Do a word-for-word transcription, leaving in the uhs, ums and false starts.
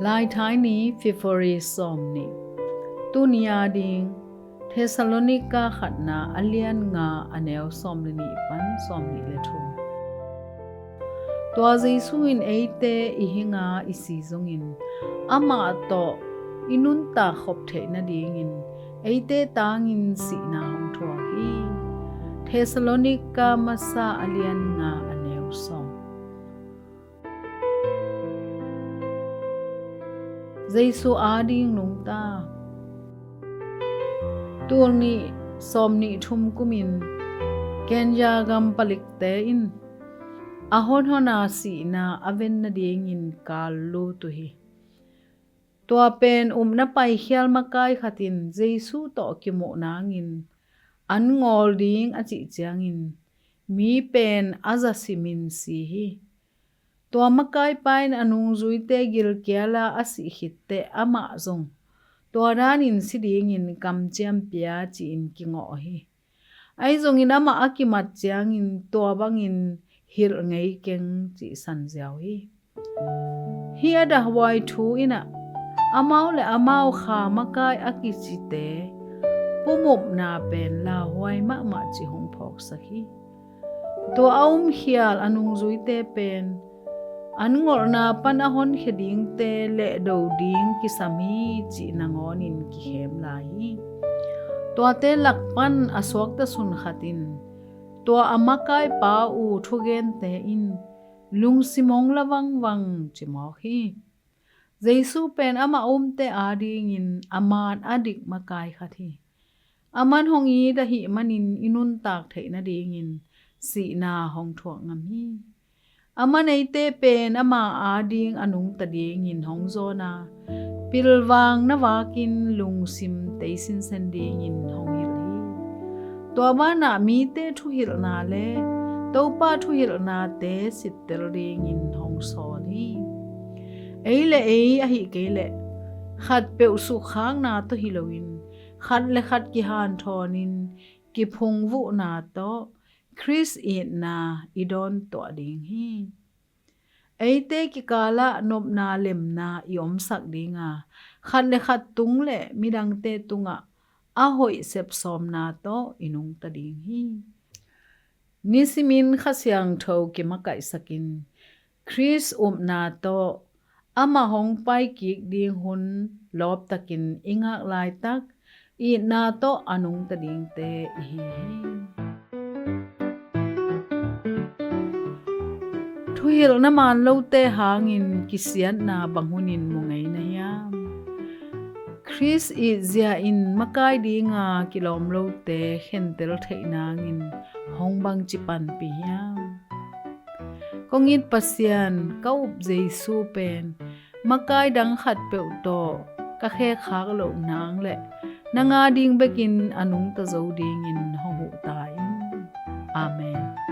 Laithai ni, February sawm nih. Tuni a ding, Thessalonika khatna a lian nga a neu sawm le nih pan sawm nih le thum. Tua Jesu in eite i hi nga i si zongin, amah tawh i nuntak khop theih nadingin eite tangin sihna hong thuak hi. Thessalonika masa a lian nga a neu sawm. Jesu ading nungta. Tul nih sawm nih thum kumin Kenya gam palikte in a honhona sihna a ven nadingin kal lut uh hi. Tua pen upna paikhial makai khat in Jesu tawh kimuh nangin an ngawl ding a cih ciangin mi pen a za simin si hi. Tua makaipa in a nungzuite gilkiala a sih khitteh amah zong tua danin si dingin kamciam pia ci-in kingawh hi. Ahi zongin amah a kimat ciangin tua bangin hilh ngei keng cihsan ziau hi. Hih a dahhuai thu inah amau le amau kha makai a kicite pumupna pen lauhuai mahmah cih hong phawksak hi. Tua a umkhial a nungzuite pen an ngolhna pan a honkhia dingte lehdo ding kisam hi cih nangawnin kikhem lai hi. Tuate lak pan a suakta sun khat in tua a makaipa uh thugente in lungsim hong la vangvang cimawk hi. Jesu pen amah umte adingin a man a dik makai khat hi. A man hong it ahih manin i nuntak theih nadingin sihna hong thuak ngam hi. A man eite pen ama ading a nungta dingin hong zawna pilvang na vakin lungsim tei sinsen dingin hong hilh hi. Tua banah mite thuhilhna le Topa thuhilhnate sittel dingin hong sawl hi. Ei le ei ahih kei leh khatpeuh sukkhakna tawh hi loin khat le khat kihanthawnin kiphungvuhna tawh Khrist itna i dawn tuah ding hi. Eite kikalah nopna lemna i omsak dinga khat le khat tung le midangte tungah a hoih sepsawmna tawh i nungta ding hi. Nisimin Kha Siangtho kimakaihsakin Khrist upna tawh amah hong paikik ding hun lawptakin i ngak laitak itna tawh a nungta dingte i hi hi. Thuhilhna man lote hangin kisiatna bang hunin mu ngei na hiam? Khrist itzia in makai dinga kilawm lote khentel theih nangin hong bangci panpih hiam? Kong it Pasian, ka up Jesu pen makai dang khatpeuh tawh ka khekkhak loh nang le nang ading bekin a nungta zo dingin hong huh ta in. Amen.